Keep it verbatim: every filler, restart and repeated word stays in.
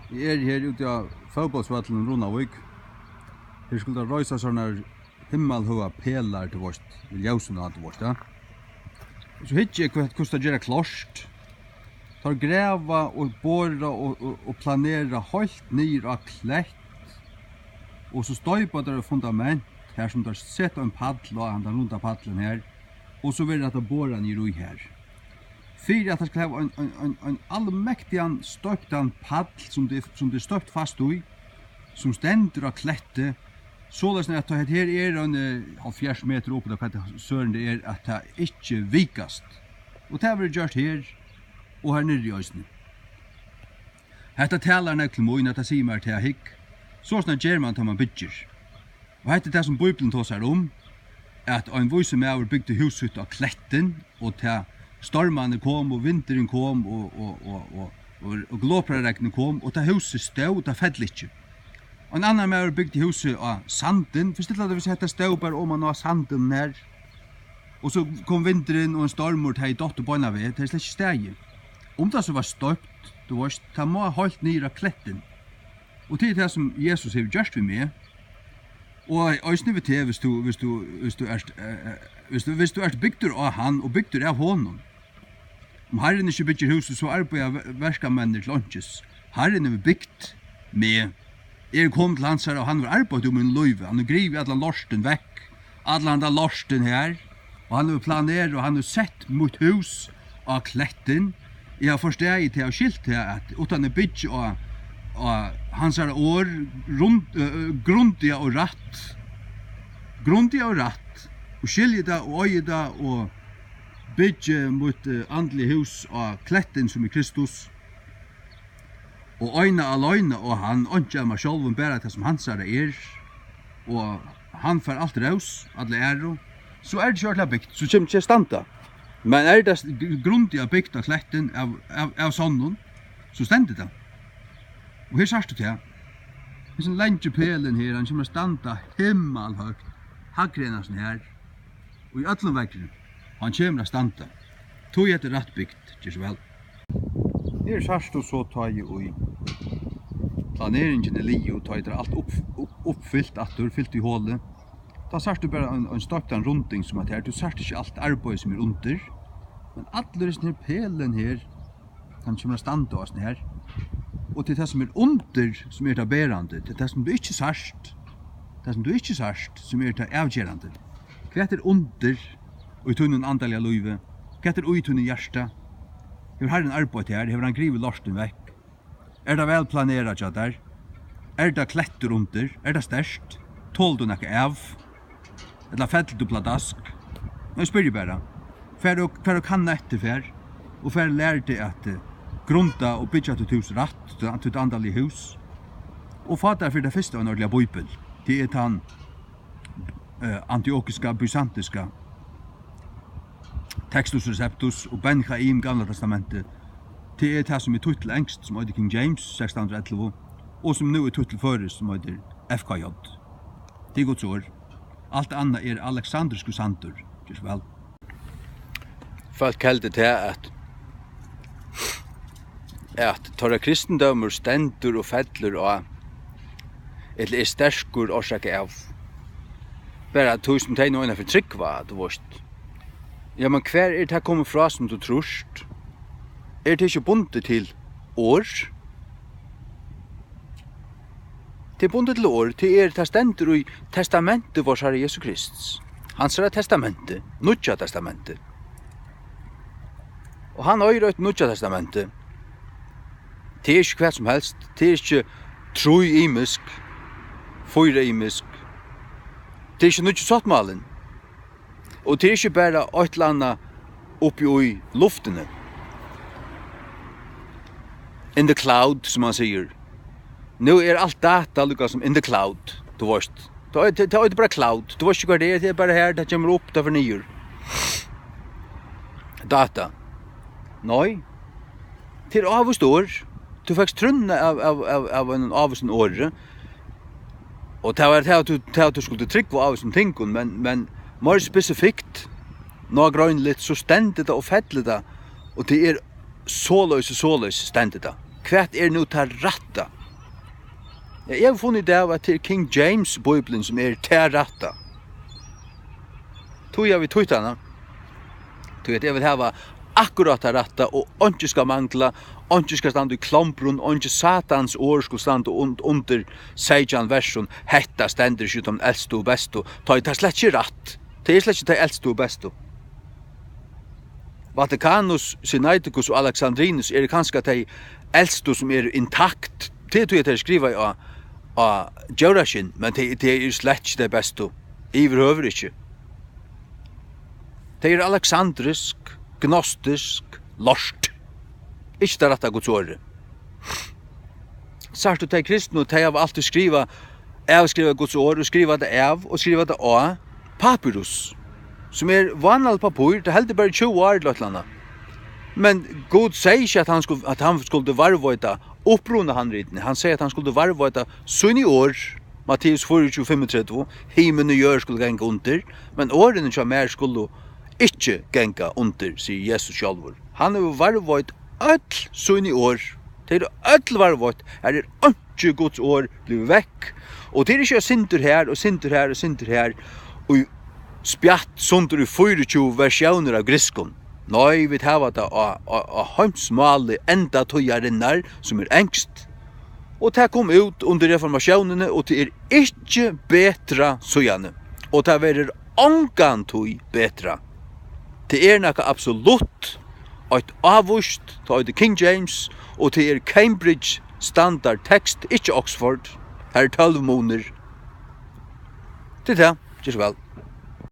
Eg eri her úti á fótbóltsvøllinum í Runavík. Her skuldi reisa sovorðnar himmalhøgar pelar, tú veist, við ljósum á, tú veist, ja. So hyggi eg, hvat, hvussu teir gera klárt. Teir grava og bora og, og, og planera heilt niður á klett. Og so stoypa teir eitt fundament, har sum teir seta ein pall á, handan runda pallin her. Og so verður hetta borað niður í her. Fyri at tað skal hava ein, ein, ein, ein almektigan stoyptan pall, sum tað, sum tað er stoypt fast í, sum stendur á kletti, soleiðis at tá hetta her er ein, eh, hálvfjerðs metur upp, ella hvat tað søren tað er, at tað ikki vikast. Og tað verður gjørt her, og har niðri eisini. Hetta talar nógv til mín, hetta sigur mær tað, hygg, soleiðis ger mann, tá mann byggir. Og hetta er tað, sum Bíblian tosar um, at ein vísur maður bygdi hús sítt á klettin, og tá stormarnir kom, og vindurin kom, og, og, og, og, og, og glopraregnið kom, og tað húsið stóð, tað fell ikki. Ein annar maður bygdi húsið á sandin, fyrst illa, tað vil siga, hetta stóð bara oman á sandin her, og so kom vindurin og ein stormur, tað er dottið beinan veg, tað er slett ikki staðið. Um tað so var stoypt, tú veist, tað má heilt niður á klettin. Og tað er tað, sum Jesus hevur gjørt við meg. Og eisini við teg, viss tú, viss tú, viss tú ert, eh, eh, viss tú, viss tú ert bygdur á hann og bygdur av honum. Um Harrin ikki byggir húsið, so arbeiða ver-, verkamenninir til einkis. Harrin hevur bygt meg. Eg eri komin til hansara, og hann hevur arbeitt í mínum lívi. Hann hevur grivið allan lortin vekk. Allan handan lortin her. Og hann hevur planerað, og hann hevur sett mítt hús á klettin. Eg havi forstaðið tað og skilt tað, at uttan eg byggi á, á hansara orð, rund-, øh, øh, grundiga og rætt, grundiga og rætt, og skilji tað og eigi tað og byggi mítt, øh, andliga hús á klettin, sum er Kristus, og eina aleina á hann, einki av mær sjálvum, bara tað, sum hansara er, og hann fær alt rós, alla æru, so er tað ikki ordiliga bygt, so kemur ikki at standa. Men er tað st-, gr-, grundiga bygt á klettin av, av, av sonnum, so stendur tað. Og her sært tú tað. Hesin langi pelin her, hann kemur at standa himmalhøgt, hægri enn hasin her, og í øllum veðri, hann kemur at standa. Tí hetta er rætt bygt, ger so væl. Her sært tú so, tá ið planeringin er liðug, tá ið tað er alt upp-, upp-, uppfylt aftur, fylt í holið, tá sært tú bara ein, ein stoyptan runding sum at her. Tú sært ikki alt arbeiðið sum er undir, men allur hesin her pelin her, hann kemur at standa á hesin her. Og tað er tað sum er undir, sum er tað berandi. Tað er tað sum tú ikki sært. Tað sum tú ikki sært, sum er tað avgerandi. Hvat er undir í tínum andaliga lívi? Hvat er í tínum hjarta? Hevur Harrin arbeitt har? Hevur hann grivið lortin vekk? Er tað væl planerað hjá tær? Er tað klettur undir? Er tað sterkt? Tolir tú nakað av? Ella fellur tú pladask? Nú, eg spyrji bara. Far og, far og kanna eftir, far, og far lær teg at, eh, grunda og byggja títt hús rætt, títt, títt andaliga hús. Og fá tær fyri tað fyrsta ein ordiliga bíbel. Tað er tann, eh, antiokiska, bysantinska Textus Receptus og Ben Chaim, Gamla Testamentið. Tað er tað, sum er týtt til enskt, sum eitur King James, sekstan hundrað og ellivu, og sum nú er týtt til føroyskt, sum eitur F K J. Tað er Guds orð. Alt annað er aleksandriskur sandur. Ger so væl. Fólk heldur tað, at, at teirra kristindómur stendur og fellur á, ella er sterkur orsakað av, bara tí sum tey nú einaferð trúgva, tú veist. Ja, men hvar er tað komið frá, sum tú trýrt? Er tað ikki bundið til orð? Tað er bundið til orð, tað er, tað stendur í testamenti vors Harra Jesu Krists. Hansara testamenti, Nýggja testamenti. Og hann eigur eitt Nýggja testamenti. Tað er ikki hvat sum helst, tað er ikki trý ymisk, fýra ymisk. Tað er ikki Nýggi sáttmálin. Og tað er ikki bara eitt ella annað uppi í luftini. In the cloud, sum man sigur. Nú er alt data líka sum in the cloud, tú veist. Tað er, tað, tað er bara cloud. Tú veist ikki, hvar tað er, tað er bara har, tað kemur upp, tað fer niður. Data. Nei. Tað er ávíst orð. Tú fekst trúnna av, av, av, av einum ávísum orði. Og tað var tað, at tú, tað, at tú skuldi trúgva ávísum tingum, men, men meir spesifikt, nágreiniligt, so stendur tað og fellur tað, og tað er soleiðis og soleiðis stendur tað. Hvat er nú tað rætta? Ja, eg havi funnið út av, at tað er King James Bíblian, sum er tað rætta. Tí havi eg týtt hana. Tí at eg vil hava akkurát tað rætta, og einki skal mangla, einki skal standa í klombrum, eingi Satans orð skulu standa und-, undir seytjan versum. Hetta stendur ikki í teimum elstu og bestu, tá er tað slett ikki rætt. Tað er slett ikki tey elstu og bestu. Vatikanus, Sinaiticus og Alexandrinus eru kanska tey elstu, sum eru intakt. Tað er tí, at tey skriva á, á djóraskinn, men tey, tey eru slett ikki tey bestu. Yvirhøvur ikki. Tey eru aleksandrisk, gnostisk, lort. Ikki tað rætta Guds orðið. Sært tú, tey kristnu, tey hava altíð skrivað, avskrivað Guds orð og skrivað tað av og skrivað tað á papyrus, sum er vánaligt pappír, tað heldur bara tjúgu ár til eitt ella annað. Men Gud segði ikki, at hann skuldi, at hann skuldi varðveita upprunahandritini. Hann segði, at hann skuldi varðveita síni orð. Matteus fýraogtjúgu fimmogtretivu: Himin og jørð skulu ganga undir, men orðini hjá mær skulu ikki ganga undir, sigur Jesus sjálvur. Hann hevur varðveitt øll síni orð. Tey eru øll varðveitt. Har er einki Guds orð blivið vekk. Og tað er ikki eitt sindur har og sindur har og sindur har, og spjatt sundur í fýraogtjúgu versjónir av grikskum. Nei, vit hava tað á, á, á heimsmáli endatíðarinnar, sum er enskt. Og tað kom út undir reformatiónini, og tað er ikki betra síðani. Og tað verður ongantíð betra. Tað er nakað absolutt, eitt ávíst, tað eitur King James, og tað er Cambridge Standard Text, ikki Oxford. Har er tólv munir. Tað er tað. Ger so væl.